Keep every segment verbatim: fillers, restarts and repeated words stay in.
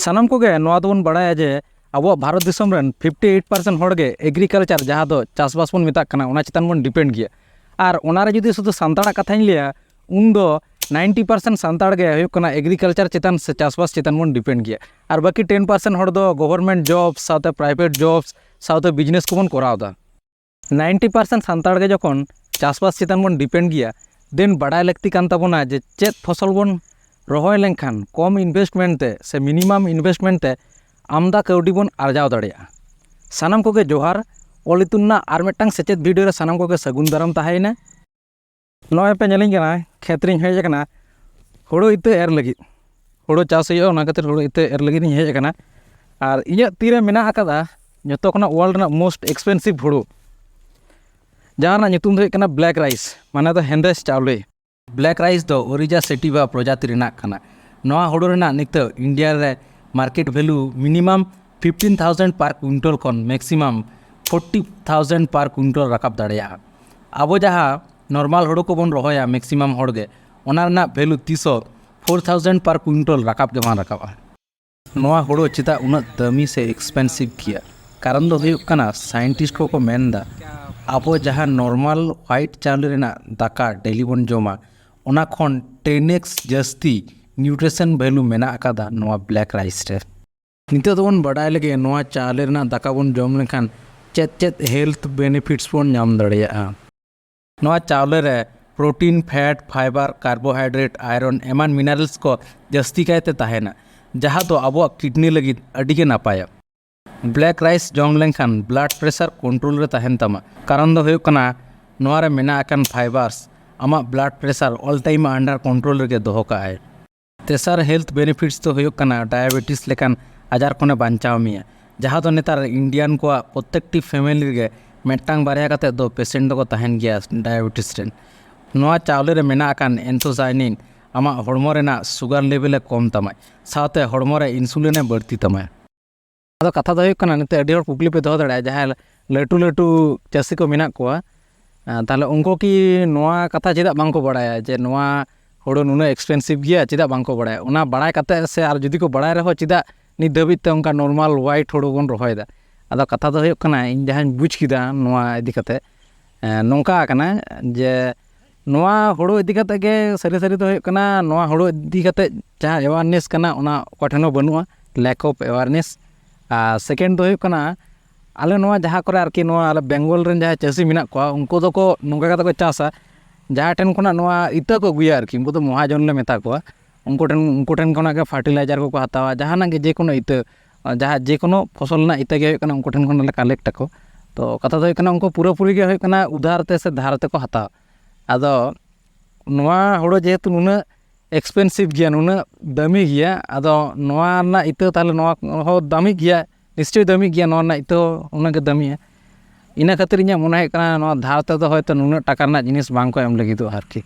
ᱥᱟᱱᱟᱢ ᱠᱚᱜᱮ ᱱᱚᱣᱟ ᱫᱚᱵᱚᱱ ᱵᱟᱲᱟᱭᱟ ᱡᱮ ᱟᱵᱚᱣᱟᱜ ᱵᱷᱟᱨᱚᱛ ᱫᱤᱥᱚᱢ ᱨᱮᱱ ᱯᱷᱤᱯᱴᱤ ᱮᱭᱤᱴ ᱯᱟᱨᱥᱮᱱᱴ ᱦᱚᱲ ᱜᱮ ᱮᱜᱽᱨᱤᱠᱟᱞᱪᱟᱨ, ᱡᱟᱦᱟᱸ ᱫᱚ ᱪᱟᱥᱵᱟᱥ ᱵᱚᱱ ᱢᱮᱛᱟᱜ ᱠᱟᱱᱟ, ᱚᱱᱟ ᱪᱮᱛᱟᱱ ᱵᱚᱱ ᱰᱤᱯᱮᱱᱰ ᱜᱮᱭᱟ᱾ ᱟᱨ ᱚᱱᱟᱨᱮ ᱡᱩᱫᱤ ᱥᱩᱫᱷᱩ ᱥᱟᱱᱛᱟᱲᱟᱜ ᱠᱟᱛᱷᱟᱧ ᱞᱟᱹᱭᱟ, ᱩᱱᱫᱚ ᱱᱟᱭᱤᱱᱴᱤ ᱯᱟᱨᱥᱮᱱᱴ ᱥᱟᱱᱛᱟᱲ ᱜᱮ ᱦᱩᱭᱩᱜ ᱠᱟᱱᱟ ᱮᱜᱽᱨᱤᱠᱟᱞᱪᱟᱨ ᱪᱮᱛᱟᱱ ᱥᱮ ᱪᱟᱥᱵᱟᱥ ᱪᱮᱛᱟᱱ ᱵᱚᱱ ᱰᱤᱯᱮᱱᱰ ᱜᱮᱭᱟ᱾ ᱟᱨ ᱵᱟᱹᱠᱤ ᱴᱮᱱ ᱯᱟᱨᱥᱮᱱᱴ ᱦᱚᱲ ᱫᱚ ᱜᱚᱵᱷᱚᱨᱱᱢᱮᱱᱴ ᱡᱚᱵ ᱥᱟᱶᱛᱮ ᱯᱨᱟᱭᱵᱷᱮᱴ ᱡᱚᱵ ᱥᱟᱶᱛᱮ ᱵᱤᱡᱽᱱᱮᱥ ᱠᱚᱵᱚᱱ ᱠᱚᱨᱟᱣ ᱮᱫᱟ᱾ ᱱᱟᱭᱤᱱᱴᱤ ᱯᱟᱨᱥᱮᱱᱴ ᱥᱟᱱᱛᱟᱲ ᱜᱮ ᱡᱚᱠᱷᱚᱱ ᱪᱟᱥᱵᱟᱥ ᱪᱮᱛᱟᱱ ᱵᱚᱱ ᱰᱤᱯᱮᱱᱰ ᱜᱮᱭᱟ, ᱫᱮᱱ ᱵᱟᱰᱟᱭ ᱞᱟᱹᱠᱛᱤ ᱠᱟᱱ ᱛᱟᱵᱚᱱᱟ ᱡᱮ ᱪᱮᱫ ᱯᱷᱚᱥᱚᱞ ᱵᱚᱱ ᱨᱚᱦᱚᱭ ᱞᱮᱱᱠᱷᱟᱱ ᱠᱚᱢ ᱤᱱᱵᱷᱮᱥᱴᱢᱮᱱᱴ ᱛᱮ ᱥᱮ ᱢᱤᱱᱤᱢᱟᱢ ᱤᱱᱵᱷᱮᱥᱴᱢᱮᱱᱴ ᱛᱮ ᱟᱢᱫᱟ ᱠᱟᱹᱣᱰᱤ ᱵᱚᱱ ᱟᱨᱡᱟᱣ ᱫᱟᱲᱮᱭᱟᱜᱼᱟ᱾ ᱥᱟᱱᱟᱢ ᱠᱚᱜᱮ ᱡᱚᱦᱟᱨ᱾ ᱚᱞ ᱤᱛᱩᱱ ᱨᱮᱱᱟᱜ ᱟᱨ ᱢᱤᱫᱴᱟᱝ ᱥᱮᱪᱮᱫ ᱵᱷᱤᱰᱤᱭᱳ ᱨᱮ ᱥᱟᱱᱟᱢ ᱠᱚᱜᱮ ᱥᱟᱹᱜᱩᱱ ᱫᱟᱨᱟᱢ ᱛᱟᱦᱮᱸᱭᱮᱱᱟ᱾ ᱱᱚᱜᱼᱚᱭ ᱯᱮ ᱧᱮᱞᱤᱧ ᱠᱟᱱᱟ, ᱠᱷᱮᱛ ᱨᱤᱧ ᱦᱮᱡ ᱟᱠᱟᱱᱟ ᱦᱳᱲᱳ ᱤᱛᱟᱹ ᱮᱨ ᱞᱟᱹᱜᱤᱫ᱾ ᱦᱳᱲᱳ ᱪᱟᱥ ᱦᱩᱭᱩᱜᱼᱟ, ᱚᱱᱟ ᱠᱷᱟᱹᱛᱤᱨ ᱦᱳᱲᱳ ᱤᱛᱟᱹ ᱮᱨ ᱞᱟᱹᱜᱤᱫ ᱤᱧ ᱦᱮᱡ ᱟᱠᱟᱱᱟ᱾ ᱟᱨ ᱤᱧᱟᱹᱜ ᱛᱤᱨᱮ ᱢᱮᱱᱟᱜ ᱟᱠᱟᱫᱟ ᱡᱚᱛᱚ ᱠᱷᱚᱱᱟᱜ ᱣᱟᱨᱞᱰ ᱨᱮᱱᱟᱜ ᱢᱳᱥᱴ ᱮᱠᱥᱯᱮᱱᱥᱤᱵᱷ ᱦᱳᱲᱳ, ᱡᱟᱦᱟᱸ ᱨᱮᱱᱟᱜ ᱧᱩᱛᱩᱢ ᱫᱚ ᱦᱩᱭᱩᱜ ᱠᱟᱱᱟ ᱵᱞᱮᱠ ᱨᱟᱭᱤᱥ, ᱢᱟᱱᱮ ᱫᱚ ᱦᱮᱸᱫᱮ ᱪᱟᱣᱞᱮ᱾ ᱵᱞᱮᱠ ᱨᱟᱭᱤᱥ ᱫᱚ ᱳᱨᱤᱡᱟ ᱥᱮᱴᱤᱵᱷᱟ ᱯᱨᱚᱡᱟᱛᱤ ᱨᱮᱱᱟᱜ ᱠᱟᱱᱟ᱾ ᱱᱚᱣᱟ ᱦᱳᱲᱳ ᱨᱮᱱᱟᱜ ᱱᱤᱛᱚᱜ ᱤᱱᱰᱤᱭᱟ ᱨᱮ ᱢᱟᱨᱠᱮᱴ ᱵᱷᱮᱞᱩ ᱢᱤᱱᱤᱢᱟᱢ ᱯᱷᱤᱯᱴᱤᱱ ᱛᱷᱟᱣᱡᱮᱱᱰ ᱯᱟᱨ ᱠᱩᱭᱤᱱᱴᱚᱞ ᱠᱷᱚᱱ ᱢᱮᱠᱥᱤᱢᱟᱢ ᱯᱷᱳᱨᱴᱤ ᱛᱷᱟᱣᱡᱮᱱᱰ ᱯᱟᱨ ᱠᱩᱭᱤᱱᱴᱚᱞ ᱨᱟᱠᱟᱵ ᱫᱟᱲᱮᱭᱟᱜᱼᱟ᱾ ᱟᱵᱚ ᱡᱟᱦᱟᱸ ᱱᱚᱨᱢᱟᱞ ᱦᱳᱲᱳ ᱠᱚᱵᱚᱱ ᱨᱚᱦᱚᱭᱟ ᱢᱮᱠᱥᱤᱢᱟᱢ ᱦᱚᱲ ᱜᱮ, ᱚᱱᱟ ᱨᱮᱱᱟᱜ ᱵᱷᱮᱞᱩ ᱛᱤᱥ ᱦᱚᱸ ᱯᱷᱳᱨ ᱛᱷᱟᱣᱡᱮᱱᱰ ᱯᱟᱨ ᱠᱩᱭᱤᱱᱴᱚᱞ ᱨᱟᱠᱟᱵ ᱜᱮ ᱵᱟᱝ ᱨᱟᱠᱟᱵᱼᱟ᱾ ᱱᱚᱣᱟ ᱦᱳᱲᱳ ᱪᱮᱫᱟᱜ ᱩᱱᱟᱹᱜ ᱫᱟᱹᱢᱤ ᱥᱮ ᱮᱠᱥᱯᱮᱱᱥᱤᱵᱷ ᱜᱮᱭᱟ? ᱠᱟᱨᱚᱱ ᱫᱚ ᱦᱩᱭᱩᱜ ᱠᱟᱱᱟ, ᱥᱟᱭᱮᱱᱴᱤᱥᱴ ᱠᱚᱠᱚ ᱢᱮᱱᱫᱟ, ᱟᱵᱚ ᱡᱟᱦᱟᱸ ᱱᱚᱨᱢᱟᱞ ᱦᱣᱟᱭᱤᱴ ᱪᱟᱣᱞᱮ ᱨᱮᱱᱟᱜ ᱫᱟᱠᱟ ᱰᱮᱞᱤ ᱵᱚᱱ ᱡᱚᱢᱟ, ᱚᱱᱟ ᱠᱷᱚᱱ ᱴᱮᱱ ᱮᱠᱥ ᱡᱟᱹᱥᱛᱤ ᱱᱤᱭᱩᱴᱨᱤᱥᱚᱱ ᱵᱷᱮᱞᱩ ᱢᱮᱱᱟᱜ ᱟᱠᱟᱫᱟ ᱱᱚᱣᱟ ᱵᱞᱮᱠ ᱨᱟᱭᱤᱥ ᱨᱮ᱾ ᱱᱤᱛᱚᱜ ᱫᱚᱵᱚᱱ ᱵᱟᱰᱟᱭ ᱞᱮᱜᱮ, ᱱᱚᱣᱟ ᱪᱟᱣᱞᱮ ᱨᱮᱱᱟᱜ ᱫᱟᱠᱟ ᱵᱚᱱ ᱡᱚᱢ ᱞᱮᱠᱷᱟᱱ ᱪᱮᱫ ᱪᱮᱫ ᱦᱮᱞᱛᱷ ᱵᱮᱱᱤᱯᱷᱤᱴᱥ ᱵᱚᱱ ᱧᱟᱢ ᱫᱟᱲᱮᱭᱟᱜᱼᱟ᱾ ᱱᱚᱣᱟ ᱪᱟᱣᱞᱮ ᱨᱮ ᱯᱨᱳᱴᱤᱱ, ᱯᱷᱮᱴ, ᱯᱷᱟᱭᱵᱟᱨ, ᱠᱟᱨᱵᱳᱦᱟᱭᱰᱨᱮᱴ, ᱟᱭᱨᱚᱱ ᱮᱢᱟᱱ ᱢᱤᱱᱟᱨᱮᱞᱥ ᱠᱚ ᱡᱟᱹᱥᱛᱤ ᱠᱟᱭᱛᱮ ᱛᱟᱦᱮᱱᱟ, ᱡᱟᱦᱟᱸ ᱫᱚ ᱟᱵᱚᱣᱟᱜ ᱠᱤᱰᱱᱤ ᱞᱟᱹᱜᱤᱫ ᱟᱹᱰᱤ ᱜᱮ ᱱᱟᱯᱟᱭᱟ᱾ ᱵᱞᱮᱠ ᱨᱟᱭᱤᱥ ᱡᱚᱢ ᱞᱮᱱᱠᱷᱟᱱ ᱵᱞᱟᱰ ᱯᱨᱮᱥᱟᱨ ᱠᱚᱱᱴᱨᱳᱞ ᱨᱮ ᱛᱟᱦᱮᱱ ᱛᱟᱢᱟ᱾ ᱠᱟᱨᱚᱱ ᱫᱚ ᱦᱩᱭᱩᱜ ᱠᱟᱱᱟ, ᱱᱚᱣᱟ ᱨᱮ ᱢᱮᱱᱟᱜ ᱟᱠᱟᱱ ᱯᱷᱟᱭᱵᱟᱨᱥ ᱟᱢᱟᱜ blood pressure all time under control ᱨᱮᱜᱮ ᱫᱚᱦᱚ ᱠᱟᱜᱼᱟᱭ᱾ ᱛᱮᱥᱟᱨ ᱦᱮᱞᱛᱷ ᱵᱮᱱᱤᱯᱷᱤᱴᱥ ᱫᱚ ᱦᱩᱭᱩᱜ ᱠᱟᱱᱟ, ᱰᱟᱭᱟᱵᱮᱴᱤᱥ ᱞᱮᱠᱟᱱ ᱟᱡᱟᱨ ᱠᱷᱚᱱᱮ ᱵᱟᱧᱪᱟᱣ ᱢᱮᱭᱟ, ᱡᱟᱦᱟᱸ ᱫᱚ ᱱᱮᱛᱟᱨ ᱤᱱᱰᱤᱭᱟᱱ ᱠᱚᱣᱟᱜ ᱯᱨᱚᱛᱛᱮᱠᱴᱤ ᱯᱷᱮᱢᱮᱞᱤ ᱨᱮᱜᱮ ᱢᱤᱫᱴᱟᱝ ᱵᱟᱨᱭᱟ ᱠᱟᱛᱮ ᱫᱚ ᱯᱮᱥᱮᱱᱴ ᱫᱚᱠᱚ ᱛᱟᱦᱮᱱ ᱜᱮᱭᱟ ᱰᱟᱭᱟᱵᱮᱴᱤᱥ ᱨᱮᱱ᱾ ᱱᱚᱣᱟ ᱪᱟᱣᱞᱮ ᱨᱮ ᱢᱮᱱᱟᱜ ᱟᱠᱟᱱ ᱮᱱᱛᱷᱳᱥᱟᱭᱱᱤᱱ ᱟᱢᱟᱜ ᱦᱚᱲᱢᱚ ᱨᱮᱱᱟᱜ ᱥᱩᱜᱟᱨ ᱞᱮᱵᱮᱞ ᱮ ᱠᱚᱢ ᱛᱟᱢᱟᱭ, ᱥᱟᱶᱛᱮ ᱦᱚᱲᱢᱚ ᱨᱮ ᱤᱱᱥᱩᱞᱤᱱ ᱮ ᱵᱟᱹᱲᱛᱤ ᱛᱟᱢᱟᱭ᱾ ᱟᱫᱚ ᱠᱟᱛᱷᱟ ᱫᱚ ᱦᱩᱭᱩᱜ ᱠᱟᱱᱟ, ᱱᱤᱛᱚᱜ ᱟᱹᱰᱤ ᱦᱚᱲ ᱠᱩᱠᱞᱤ ᱯᱮ ᱫᱚᱦᱚ ᱫᱟᱲᱮᱭᱟᱜᱼᱟ, ᱡᱟᱦᱟᱸᱭ ᱞᱟᱹᱴᱩ ᱞᱟᱹᱴᱩ ᱪᱟᱹᱥᱤ ᱠᱚ ᱢᱮᱱᱟᱜ ᱠᱚᱣᱟ, ᱟᱸ, ᱛᱟᱦᱞᱮ ᱩᱱᱠᱩ ᱠᱤ ᱱᱚᱣᱟ ᱠᱟᱛᱷᱟ ᱪᱮᱫᱟᱜ ᱵᱟᱝᱠᱚ ᱵᱟᱲᱟᱭᱟ ᱡᱮ ᱱᱚᱣᱟ ᱦᱳᱲᱳ ᱱᱩᱱᱟᱹᱜ ᱮᱠᱥᱯᱮᱱᱥᱤᱵᱷ ᱜᱮᱭᱟ, ᱪᱮᱫᱟᱜ ᱵᱟᱝ ᱠᱚ ᱵᱟᱲᱟᱭᱟ? ᱚᱱᱟ ᱵᱟᱲᱟᱭ ᱠᱟᱛᱮ ᱥᱮ ᱟᱨ ᱡᱩᱫᱤ ᱠᱚ ᱵᱟᱲᱟᱭ ᱨᱮᱦᱚᱸ, ᱪᱮᱫᱟᱜ ᱱᱤᱛ ᱫᱷᱟᱹᱵᱤᱡ ᱛᱮ ᱚᱱᱠᱟ ᱱᱚᱨᱢᱟᱞ ᱦᱳᱣᱟᱭᱤᱴ ᱦᱳᱲᱳ ᱵᱚᱱ ᱨᱚᱦᱚᱭᱮᱫᱟ? ᱟᱫᱚ ᱠᱟᱛᱷᱟ ᱫᱚ ᱦᱩᱭᱩᱜ ᱠᱟᱱᱟ, ᱤᱧ ᱡᱟᱦᱟᱸᱧ ᱵᱩᱡᱽ ᱠᱮᱫᱟ ᱱᱚᱣᱟ ᱤᱫᱤ ᱠᱟᱛᱮ, ᱮᱸ, ᱱᱚᱝᱠᱟ ᱠᱟᱱᱟ ᱡᱮ ᱱᱚᱣᱟ ᱦᱳᱲᱳ ᱤᱫᱤ ᱠᱟᱛᱮ ᱜᱮ ᱥᱟᱹᱨᱤ ᱥᱟᱹᱨᱤ ᱫᱚ ᱦᱩᱭᱩᱜ ᱠᱟᱱᱟ, ᱱᱚᱣᱟ ᱦᱳᱲᱳ ᱤᱫᱤ ᱠᱟᱛᱮ ᱡᱟᱦᱟᱸ ᱮᱣᱟᱨᱱᱮᱥ ᱠᱟᱱᱟ, ᱚᱱᱟ ᱚᱠᱚᱭ ᱴᱷᱮᱱ ᱦᱚᱸ ᱵᱟᱹᱱᱩᱜᱼᱟ, ᱞᱮᱠ ᱚᱯᱷ ᱮᱣᱟᱨᱱᱮᱥ᱾ ᱟᱨ ᱥᱮᱠᱮᱱᱰ ᱫᱚ ᱦᱩᱭᱩᱜ ᱠᱟᱱᱟ, ᱟᱞᱮ ᱱᱚᱣᱟ ᱡᱟᱦᱟᱸ ᱠᱚᱨᱮ ᱟᱨᱠᱤ ᱱᱚᱣᱟ ᱟᱞᱮ ᱵᱮᱝᱜᱚᱞ ᱨᱮᱱ ᱡᱟᱦᱟᱸᱭ ᱪᱟᱹᱥᱤ ᱢᱮᱱᱟᱜ ᱠᱚᱣᱟ, ᱩᱱᱠᱩ ᱫᱚᱠᱚ ᱱᱚᱝᱠᱟ ᱠᱟᱛᱮ ᱠᱚ ᱪᱟᱥᱟ, ᱡᱟᱦᱟᱸ ᱴᱷᱮᱱ ᱠᱷᱚᱱᱟᱜ ᱱᱚᱣᱟ ᱤᱛᱟᱹ ᱠᱚ ᱟᱹᱜᱩᱭᱟ ᱟᱨᱠᱤ, ᱩᱱᱠᱩ ᱫᱚ ᱢᱚᱦᱟᱡᱚᱱ ᱞᱮ ᱢᱮᱛᱟ ᱠᱚᱣᱟ, ᱩᱱᱠᱩ ᱴᱷᱮᱱ, ᱩᱱᱠᱩ ᱴᱷᱮᱱ ᱠᱷᱚᱱᱟᱜ ᱜᱮ ᱯᱷᱟᱨᱴᱤᱞᱟᱭᱡᱟᱨ ᱠᱚᱠᱚ ᱦᱟᱛᱟᱣᱟ, ᱡᱟᱦᱟᱱᱟᱜ ᱜᱮ ᱡᱮᱠᱳᱱᱳ ᱤᱛᱟᱹ, ᱡᱟᱦᱟᱸ ᱡᱮᱠᱳᱱᱳ ᱯᱷᱚᱥᱚᱞ ᱨᱮᱱᱟᱜ ᱤᱛᱟᱹ ᱜᱮ ᱦᱩᱭᱩᱜ ᱠᱟᱱᱟ, ᱩᱱᱠᱩ ᱴᱷᱮᱱ ᱠᱷᱚᱱᱟᱜ ᱞᱮ ᱠᱟᱞᱮᱠᱴ ᱟᱠᱚ᱾ ᱛᱚ ᱠᱟᱛᱷᱟ ᱫᱚ ᱦᱩᱭᱩᱜ ᱠᱟᱱᱟ, ᱩᱱᱠᱩ ᱯᱩᱨᱟᱹᱯᱩᱨᱤ ᱜᱮ ᱦᱩᱭᱩᱜ ᱠᱟᱱᱟ ᱩᱫᱷᱟᱨ ᱛᱮ ᱥᱮ ᱫᱷᱟᱨ ᱛᱮᱠᱚ ᱦᱟᱛᱟᱣᱟ᱾ ᱟᱫᱚ ᱱᱚᱣᱟ ᱦᱳᱲᱳ ᱡᱮᱦᱮᱛᱩ ᱱᱩᱱᱟᱹᱜ ᱮᱠᱥᱯᱮᱱᱥᱤᱵᱷ ᱜᱮᱭᱟ, ᱱᱩᱱᱟᱹᱜ ᱫᱟᱹᱢᱤ ᱜᱮᱭᱟ, ᱟᱫᱚ ᱱᱚᱣᱟ ᱨᱮᱱᱟᱜ ᱤᱛᱟᱹ ᱛᱟᱦᱚᱞᱮ ᱱᱚᱣᱟ ᱦᱚᱸ ᱫᱟᱹᱢᱤ ᱜᱮᱭᱟ, ᱱᱤᱥᱪᱳᱭ ᱫᱟᱹᱢᱤ ᱜᱮᱭᱟ, ᱱᱚᱣᱟ ᱨᱮᱱᱟᱜ ᱤᱛᱟᱹ ᱦᱚᱸ ᱩᱱᱟᱹᱜ ᱜᱮ ᱫᱟᱹᱢᱤᱜᱼᱟ᱾ ᱤᱱᱟᱹ ᱠᱷᱟᱹᱛᱤᱨ ᱤᱧᱟᱹᱜ ᱢᱚᱱᱮ ᱦᱩᱭᱩᱜ ᱠᱟᱱᱟ, ᱱᱚᱣᱟ ᱫᱷᱟᱨ ᱛᱮᱫᱚ ᱦᱚᱭᱛᱳ ᱱᱩᱱᱟᱹᱜ ᱴᱟᱠᱟ ᱨᱮᱱᱟᱜ ᱡᱤᱱᱤᱥ ᱵᱟᱝ ᱠᱚ ᱮᱢ ᱞᱟᱹᱜᱤᱫᱚᱜᱼᱟ ᱟᱨᱠᱤ᱾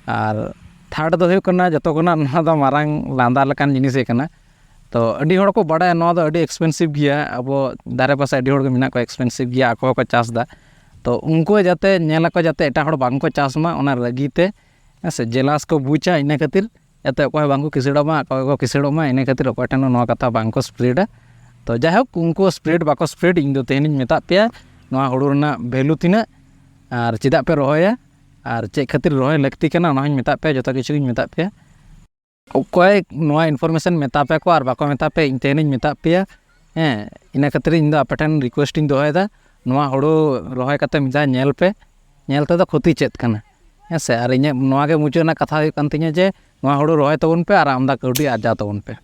ᱟᱨ ᱛᱷᱟᱨᱰ ᱫᱚ ᱦᱩᱭᱩᱜ ᱠᱟᱱᱟ, ᱡᱚᱛᱚ ᱠᱷᱚᱱᱟᱜ ᱱᱚᱣᱟ ᱫᱚ ᱢᱟᱨᱟᱝ ᱞᱟᱸᱫᱟ ᱞᱮᱠᱟᱱ ᱡᱤᱱᱤᱥ ᱜᱮ ᱠᱟᱱᱟ᱾ ᱛᱚ ᱟᱹᱰᱤ ᱦᱚᱲ ᱠᱚ ᱵᱟᱲᱟᱭᱟ ᱱᱚᱣᱟ ᱫᱚ ᱟᱹᱰᱤ ᱮᱠᱥᱯᱮᱱᱥᱤᱵᱷ ᱜᱮᱭᱟ, ᱟᱵᱚ ᱫᱷᱟᱨᱮ ᱯᱟᱥᱮ ᱟᱹᱰᱤ ᱦᱚᱲ ᱜᱮ ᱢᱮᱱᱟᱜ ᱠᱚᱣᱟ ᱮᱠᱥᱯᱮᱱᱥᱤᱵᱷ ᱜᱮᱭᱟ, ᱟᱠᱚ ᱦᱚᱸᱠᱚ ᱪᱟᱥ ᱮᱫᱟ᱾ ᱛᱚ ᱩᱱᱠᱩ ᱡᱟᱛᱮ ᱧᱮᱞ ᱟᱠᱚ, ᱡᱟᱛᱮ ᱮᱴᱟᱜ ᱦᱚᱲ ᱵᱟᱝ ᱠᱚ ᱪᱟᱥ ᱢᱟ, ᱚᱱᱟ ᱨᱟᱹᱜᱤ ᱛᱮ, ᱦᱮᱸ ᱥᱮ, ᱡᱮᱞᱟᱥ ᱠᱚ ᱵᱩᱡᱟ, ᱤᱱᱟᱹ ᱠᱷᱟᱹᱛᱤᱨ ᱡᱟᱛᱮ ᱚᱠᱚᱭ ᱦᱚᱸ ᱵᱟᱝ ᱠᱚ ᱠᱤᱥᱟᱹᱲᱚᱜ ᱢᱟ, ᱚᱠᱚᱭ ᱠᱚ ᱠᱤᱥᱟᱹᱲᱚᱜ ᱢᱟ, ᱤᱱᱟᱹ ᱠᱷᱟᱹᱛᱤᱨ ᱚᱠᱚᱭ ᱴᱷᱮᱱ ᱦᱚᱸ ᱱᱚᱣᱟ ᱠᱟᱛᱷᱟ ᱵᱟᱝ ᱠᱚ ᱥᱯᱨᱮᱰᱟ᱾ ᱛᱚ ᱡᱟᱭᱦᱳᱠ, ᱩᱱᱠᱩ ᱥᱯᱨᱮᱰ ᱵᱟᱠᱚ ᱥᱯᱨᱮᱰ, ᱤᱧ ᱫᱚ ᱛᱮᱦᱮᱧᱤᱧ ᱢᱮᱛᱟᱫ ᱯᱮᱭᱟ ᱱᱚᱣᱟ ᱦᱳᱲᱳ ᱨᱮᱱᱟᱜ ᱵᱷᱮᱞᱩ ᱛᱤᱱᱟᱹᱜ ᱟᱨ ᱪᱮᱫᱟᱜ ᱯᱮ ᱨᱚᱦᱚᱭᱟ ᱟᱨ ᱪᱮᱫ ᱠᱷᱟᱹᱛᱤᱨ ᱨᱚᱦᱚᱭ ᱞᱟᱹᱠᱛᱤ ᱠᱟᱱᱟ, ᱚᱱᱟ ᱦᱚᱸᱧ ᱢᱮᱛᱟᱫ ᱯᱮᱭᱟ, ᱡᱚᱛᱚ ᱠᱤᱪᱷᱩ ᱜᱤᱧ ᱢᱮᱛᱟᱫ ᱯᱮᱭᱟ᱾ ᱚᱠᱚᱭ ᱱᱚᱣᱟ ᱤᱱᱯᱷᱚᱨᱢᱮᱥᱚᱱ ᱢᱮᱛᱟ ᱯᱮ ᱠᱚ ᱟᱨ ᱵᱟᱠᱚ ᱢᱮᱛᱟ ᱯᱮ, ᱤᱧ ᱛᱮᱦᱮᱧᱤᱧ ᱢᱮᱛᱟᱫ ᱯᱮᱭᱟ᱾ ᱦᱮᱸ, ᱤᱱᱟᱹ ᱠᱷᱟᱹᱛᱤᱨ ᱤᱧ ᱫᱚ ᱟᱯᱮ ᱴᱷᱮᱱ ᱨᱤᱠᱩᱭᱮᱥᱴ ᱤᱧ ᱫᱚᱦᱚᱭᱮᱫᱟ, ᱱᱚᱣᱟ ᱦᱳᱲᱳ ᱨᱚᱦᱚᱭ ᱠᱟᱛᱮ ᱢᱤᱫ ᱫᱷᱟᱣ ᱧᱮᱞ ᱯᱮ, ᱧᱮᱞ ᱛᱮᱫᱚ ᱠᱷᱚᱛᱤ ᱪᱮᱫ ᱠᱟᱱᱟ? ᱦᱮᱸ ᱥᱮ, ᱟᱨ ᱤᱧᱟᱹᱜ ᱱᱚᱣᱟ ᱜᱮ ᱢᱩᱪᱟᱹᱫ ᱨᱮᱱᱟᱜ ᱠᱟᱛᱷᱟ ᱦᱩᱭᱩᱜ ᱠᱟᱱ ᱛᱤᱧᱟᱹ ᱡᱮ ᱱᱚᱣᱟ ᱦᱳᱲᱳ ᱨᱚᱦᱚᱭ ᱛᱟᱵᱚᱱ ᱯᱮ ᱟᱨ ᱟᱢᱫᱟ ᱠᱟᱹᱣᱰᱤ ᱟᱨᱡᱟᱣ ᱛᱟᱵᱚᱱ ᱯᱮ᱾